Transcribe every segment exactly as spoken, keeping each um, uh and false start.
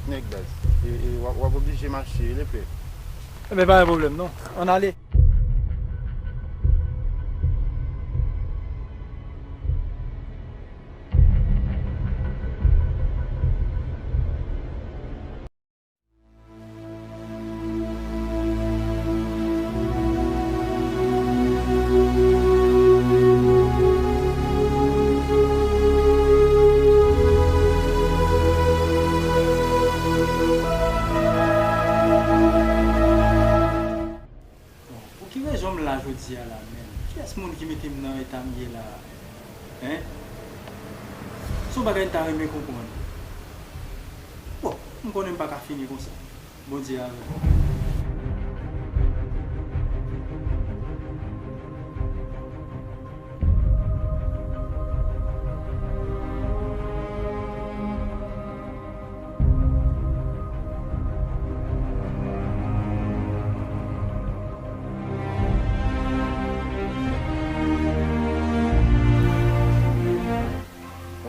Nèg baz. E, e w ap, w ap oblije mache, lepè. Enben, pa gen pwoblèm, non. Ann ale. Bon, pou ki rezon m la jodi a la menm? Kiyès moun ki mete m nan eta m ye la a? Hein? Se yon bagay m ta renmen konprann. Bon, m konnen m pa ka fini konsa. Bondye avè w.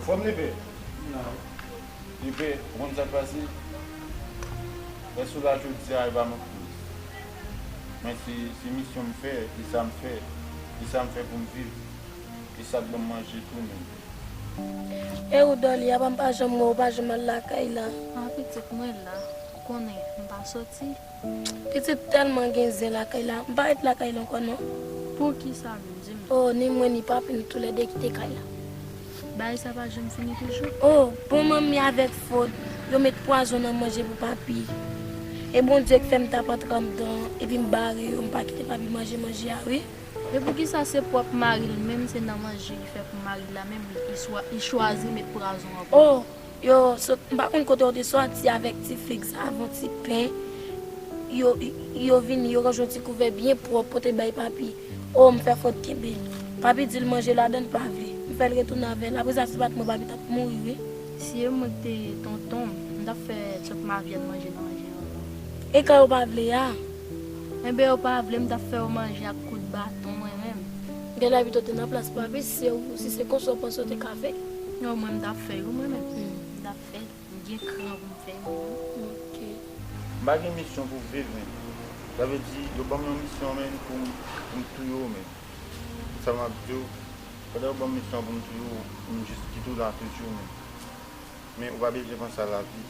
Anfòm, lepè? M la wi. Lepè, ou konn sa k pase? Lè sou la jodi a, e pa mwen k koz. Men se, se misyon m fè, e sa m fè, e sa m fè pou m viv, e sa k ban m manje tou menm. E ou, Dòli, apa m pa janm wè w, ou pa janm al lakay la? Ah, pitit, mwen la. Ou konnen, m pa soti. Pitit tèlman gen zen lakay la. M pa ret lakay la ankò non. Poukisa menm, di m? Oh, ni mwen ni papi, nou toulède kite kay la. Bagay sa pa janm fini toujou? Oh, bon, manmi avèk Fod, yo met pwazon nan manje pou papi. E Bondye k fè m t ap antre anndan, epi m bare yo, m pa kite papi manje manje a, wi. E poukisa se pwòp mari l menm, se nan manje li fè pou mari l la menm, li, li swa-, li chwazi met pwazon an pou li? Oh, yo sot, m pa konn kote yo te sòti avèk ti fig sa, avon ti pen. Yo, yo vini, yo ranje yon ti kouvè byen pwòp, pote bay papi. Oh, m fè Fod kenbe l. Papi di l manje ladan l pa vle. M fè l retounen avè l. Apre sa, si se pa t mwen, papi t ap mouri, wi. Si e mwen ki te tonton m, m t ap fè sòt mavyèt manje nan manje an. E ka yo pa vle a? Enben, yo pa vle, m t ap fè yo manje ak kout baton, mwen menm. Gen lè pito te nan plas papi, si se ou, si se konsa w panse w te ka fè? Non, mwen, m t ap fè yo, mwen menm. Hmm. M t ap fè. M gen kran pou m fè yo, mwen. Ok. M pa gen misyon pou viv, men. Sa vle di, yo ban m yon misyon, men, pou m, pou m touye w, men. Sa m ap di w, pandan yo ban m misyon pou m touye w, m jis kite w la toujou, men. Men ou pa bezwen panse a lavi.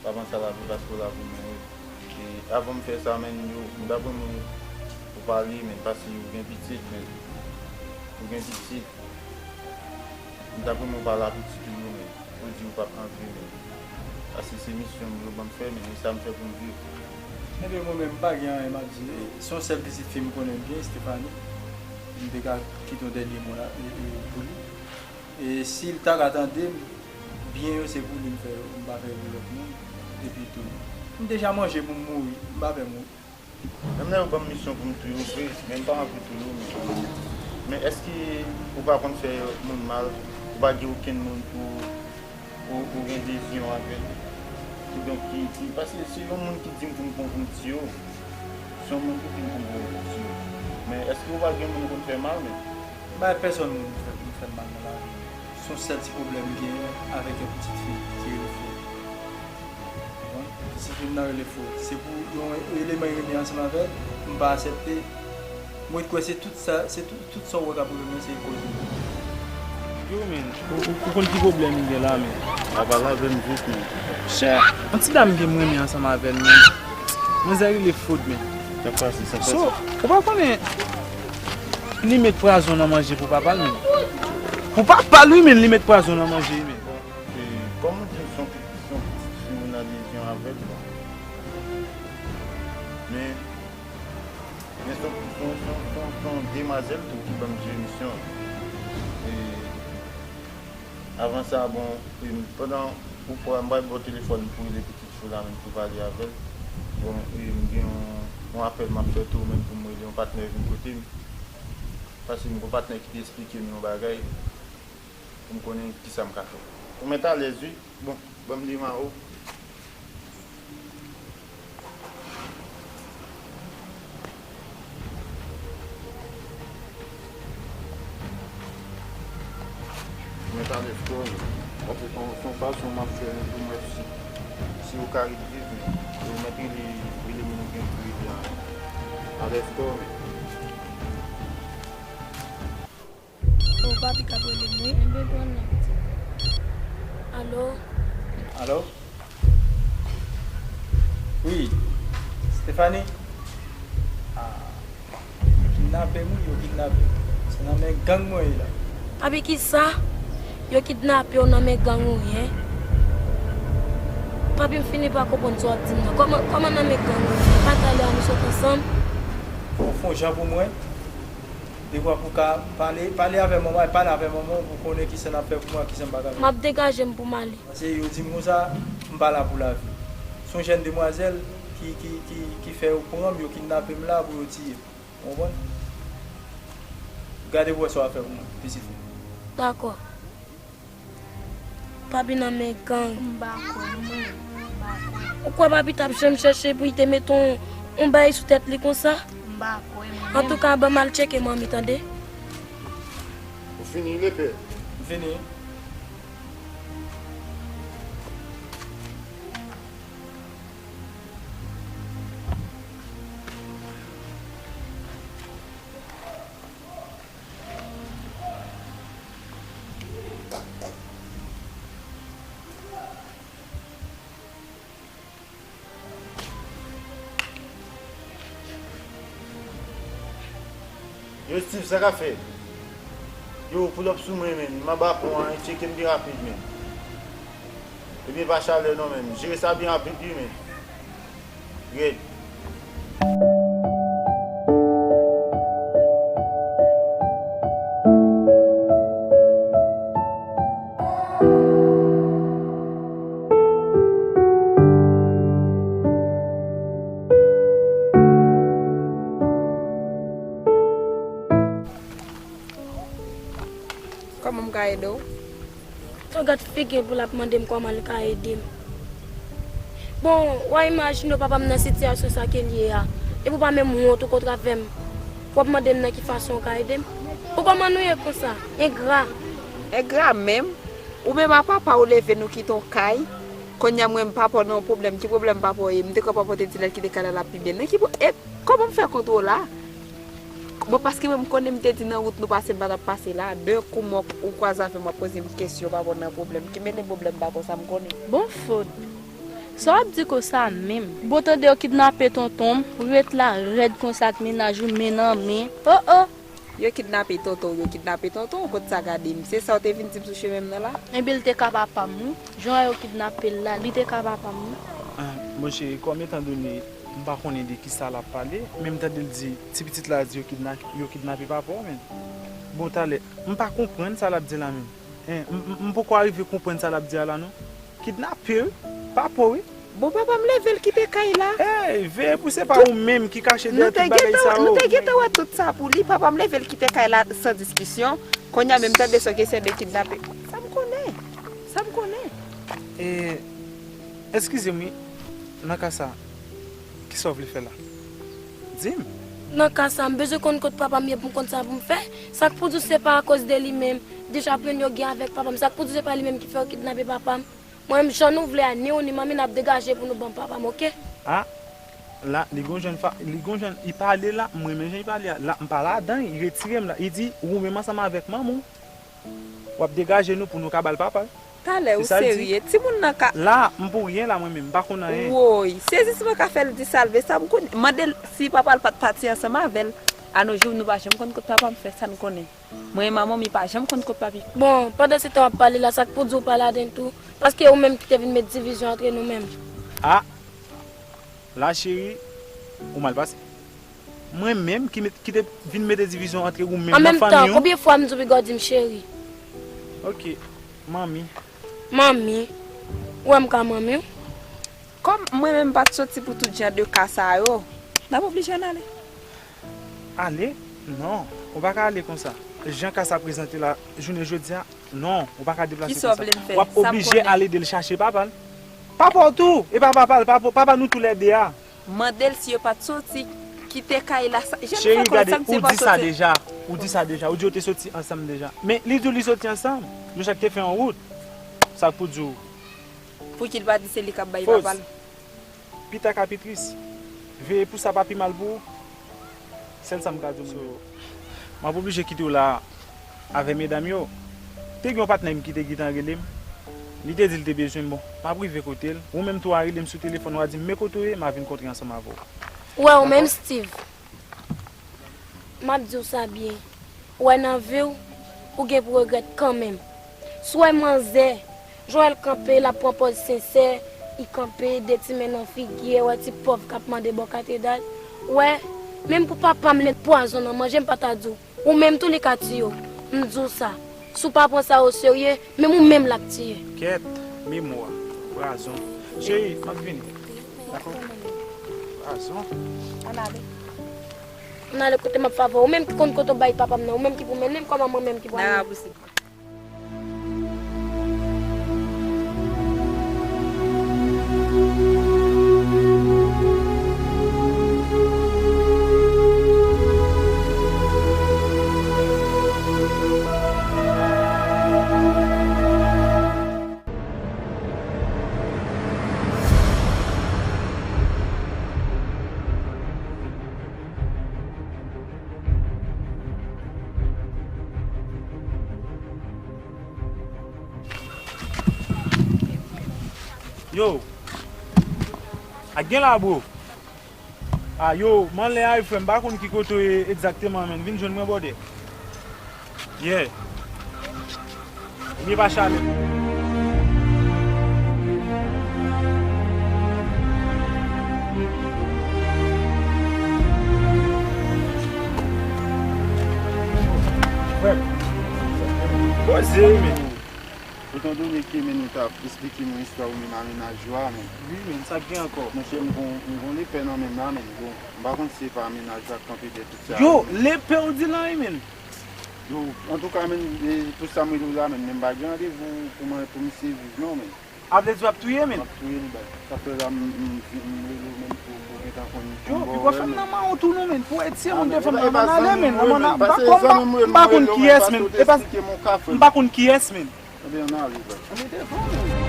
Pa panse a lavi paske w la pou mouri. E avan m fè sa, men, yo, m ta renmen ou pale, men, paske ou gen pitit, men. Ou gen pitit. M ta renmen ou pale a pitit ou yo, men. Ou di ou p ap antre, men. Paske se misyon m yo ban m fè, men, e sa m fè pou m viv. Ebyen, mwen menm, m pa gen anyen m ap di. Se yon sèl pitit fi m konnen m gen, Stephanie. M te ka kite yon dènye mo la, e, e, pou li. E si l ta ka tande m, byen yo se pou li m fè yo, m pa fè yo pou lòt moun. Epi tou, m deja manje pou m mouri, m pa pè mouri. Menm lè yo ban m misyon pou m touye w vre, men m pa anvi touye w, men, men èske ou pa konn fè moun mal, ou pa gen okenn moun pou ou, ou gen lezyon avè l? Kidonk, ki, ki, paske se yon moun ki di m pou m, pou m, pou m tiye w, se yon moun ki di m pou m, pou m tiye w. Men èske ou pa gen moun ou konn fè mal, men? M pa pèsonn moun pou fè, pou m fè mal nan lavi. Se yon sèl ti pwoblèm m genyen avèk yon pitit fi ki rele Fo. Bon, pitit fi m nan rele Fo. Se pou yon eleman yo renmen ansanm avè l, m pa aksepte. Mwen kwè se tout sa, se tout, tout sa w wè k ap rive mwen, se koz mwen. Yo, men, ou, ou, ou konn ki pwoblèm m gen la, men. A pale avè m vit, men. Chè, yon ti dam ke m renmen ansanm avè l, men. Manzè rele Fod, men. Sa k pase, sa k pase? So, ou pa konnen li met pwazon nan manje pou papa l, men. Pou papa l, wi, men, li met pwazon nan manje, men. Bon, e, kòm ou di m se yon pitit, se yon pitit fi ou nan lezyon avè l, bon. Men, men se yon, se yon, se yon, se yon, se yon demwazèl tou ki ban m jere misyon an. E, avan sa, bon, e, pandan ou pran, m pral ba w telefòn pou rele pitit fi w la menm pou pale avè l. Bon, e, m gen yon, yon apèl m ap fè tou menm pou m rele yon patnè vin kote m. Paske m gen yon patnè ki te esplike m yon bagay pou m konnen kisa m ka fè. Ou mèt alèz wi. Bon, ban m demare w. Mwen pale frè w. Paske se yon, se yon fason m ap fè pou m wè si, Si w ka ret viv, men. Yo mèt rele, rele moun ou gen pou rele a. Alèz, tò, men. O, papi k ap rele m, wi. Alo? Alo? Wi, Stephanie? Ah, yo kidnape m, wi, yo kidnape m. Se nan men gang mwen ye la. Papi, kisa? Yo kidnape w nan men gang ou ye? Papi, m fini pa konprann sa w ap di m nan. Kòman, kòman nan men gang ou ye? Se pa talè a nou sot ansanm? Fò w fè yon jan pou mwen. Devwa pou ka pale, pale avè manman, pale avè manman pou konnen kisa n ap fè pou mwen, kisa m pa ka fè. M ap degaje m pou m ale. Paske yo di m konsa, m pa la pou lavi. Se yon jèn demwazèl ki, ki, ki, ki fè yo pran m, yo kidnape m la pou yo tiye m. Ou konprann? Gade pou wè sa w ap fè pou mwen, pitit fi. Dakò. Papi nan men gang. M pa kwè, mwen. M pa kwè. Ou kwè papi t ap janm chèche pou l te mete yon, yon bagay sou tèt li konsa? M pa kwè, mwen. Antouka, ban m al tcheke manmi, tande? Ou fini, lepè? M fini. Yo, Steve, sa k ap fèt? Yo, pull up sou mwen, men. M anba pon an, tcheke m pi rapid, men. Ebyen, pa chalè non, men. Jere sa byen rapid, wi, men. Red. Kòman m ka ede w? Tò gad figi l pou l ap mande m kòman l ka ede m. Bon, w a imajine w papa m nan sitiyasyon sa ke l ye a. Epi w pa menm wont ou kontre avè m. W ap mande m nan ki fason w ka ede m. Bon, kòman nou ye konsa? Engra. Engra menm? Ou menm a papa w leve nou kite w kay. Kounye a mwen papa w nan yon pwoblèm. Ki pwoblèm papa w ye? M te kwè papa w te di lè l kite kay la l ap pi byen. Nan ki pwo-, e kòman m fè kont ou la? Bon, paske mwen m konnen m te di nan wout nou pase m pa t ap pase la. De kou mòk ou kwaze avè m w ap poze m kesyon papa w nan pwoblèm. Ki mennen pwoblèm papa w sa m konnen. Bon fot. Sa w ap di konsa menm? Bon tande yo kidnape tonton m, ou ret la rèd konsa ak mennaj ou men nan men. Oh oh! Yo kidnape tonton w, yo kidnape tonton w, kot sa gade m? Se sa w te vin di m sou chemen m nan la? Enben, li te ka papa m, wi. Jan yo kidnape l la, li te ka papa m, wi. Ah, monchè, kòm etandone m pa konnen de kisa l ap pale, men m tande l di, ti pitit la di yo kidna-, yo kidnape papa w, men. Bon, talè, m pa konprann sa l ap di la, men. Hein, m, m, m poko arive konprann sa l ap di a la, non. Kidnape, wi. Papa w, wi. Bon, papa m leve l kite kay la. Ey, veye pou se pa ou menm ki kache dèyè tout bagay sa yo. Nou te gentan wè tout sa pou li. Papa m leve l kite kay la san diskisyon. Kounye a menm tande se yon kesyon de kidnape. Sa m konnen? Sa m konnen? E, eskize m wi, nan ka sa, kisa w vle fè la? Di m. Nan ka sa, m bezwen konn kot papa m ye pou m konn sa pou m fè. Sa k pou di w se pa akoz de li menm. Deja pwoblèm yo gen avèk papa m. Sa k pou di w se pa li menm ki fè yo kidnape papa m. Mwen menm, jan nou vle a, ni ou ni manmi n ap degaje pou nou ban m papa m, oke? A, la, li gon jèn fa-, li gon jèn, li pale la, m renmen jan li pale a. La, m pa ladan, li retire m la. Li di, ou menm ansanm avèk manman w, w ap degaje nou pou nou ka ba l papa l. Talè, ou serye? Timoun nan ka. La, m pou ryen la, mwen menm, m pa konn anyen. Woy, sezisman ka fè l di sa l vle, sa m konnen. Mande l si papa l pa t pati ansanm avè l. A no jou, nou pa janm konn kot papa m fè, sa n konnen. Mwen e manman m, li pa janm konn kot papi. Bon, pandan se tan w ap pale la, sa k pou di w pa ladan l tou? Paske ou menm ki te vin met divizyon antre nou menm. A! La, cheri, ou mal pase. Mwen menm ki met, ki te vin mete divizyon antre ou menm nan fanmi w? An menm tan, konbyen fwa m di w piga w di m cheri? Oke, manmi. Manmi? Ou wè m ka manmi w? Kòm mwen menm m pa t soti pou tout jan de ka sa yo, n ap oblije ann ale. Ale? Non, ou pa ka ale konsa. Jan ka sa prezante la, jounen jodi a, non, ou pa ka deplase konsa. Kisa w vle m fè? W ap oblije al ede l chache papa l. Papa w tou, e pa papa l, papa, papa nou toulède a. Mande l si yo pa t soti kite kay la, sa, jan nou fè konnen sa m se pa soti. Cheri, gade, ou di sa deja, ou di sa deja, ou di yo te soti ansanm deja. Men li di w li soti ansanm, nou chak te fè yon wout. Sa k pou di w? Pou ki l pa di se li k ap bay papa l? Pita ka pi tris. Veye pou sa pa pi mal pou ou. Sèl sa m ka di w, mwen menm. M ap oblije kite w la avè medam yo. Te gen yon patnè m ki te gentan rele m. Li te di l te bezwen m. Bon, m ap rive kote l. Ou menm tou a rele m sou telefòn, w a di m men kote w ye, m a vin kontre ansanm avè w. Ou wè, ou menm, Steve. M ap di w sa byen. Ou wè, nan vi w, ou gen pou regrèt kanmenm. Si w wè manzè, jan l kanpe, l ap pran pòz sensè, li kanpe, de ti men nan figi, wè ti pòv k ap mande bò katedral. Ou wè, menm pou papa m, lè pwazon nan manje, m pa ta di w. Ou menm tou, li ka tiye w. M di w sa. Si w pa pran sa oserye, menm ou menm l ap tiye. Kèt, memwa, pwazon. Cheri, m ap vini. Dakò? Pwazon. Ann ale. Ann ale kote m ap favè w. Ou menm ki konn kote w bay papa m nan. Ou menm ki pou mennen m kòman mwen menm ki pral mennen. Yo, a gen la, bro. A, yo, m anlè a, wi, frè m, m pa konn ki kote w ye egzakteman, men vin jwenn mwen, brother. Yeah. Oubyen pa chale. Frè m. Poze, men. Etandone ke, men, ou t ap esplike mwen istwa ou menm a mennaj ou a, men. Wi, men, sa k gen ankò? Monchè, m gon, m gon lepè nan men m la, men. Bon, m pa konn si se pa mennaj ou a k kanpe dèyè tout sa. Yo, lepè w di la, wi, men. Yo, antouka, men, e, pou sa m rele w la, men, men m pa gen randevou pou mwen, pou misye viv, non, men. A vle di w ap touye, men? M ap touye l, baz. Sa fè la, m, m, m rele w, men, pou, pou gentan konn. Yo, pi bò fè m nan men w tou, non, men. Pou etye moun te fè m nan men ale, men. Nan men, m pa konn, m pa konn kiyès, men. E pa, m pa konn kiyès, men. Ebyen, ann ale, baz. Ann ale devan, men.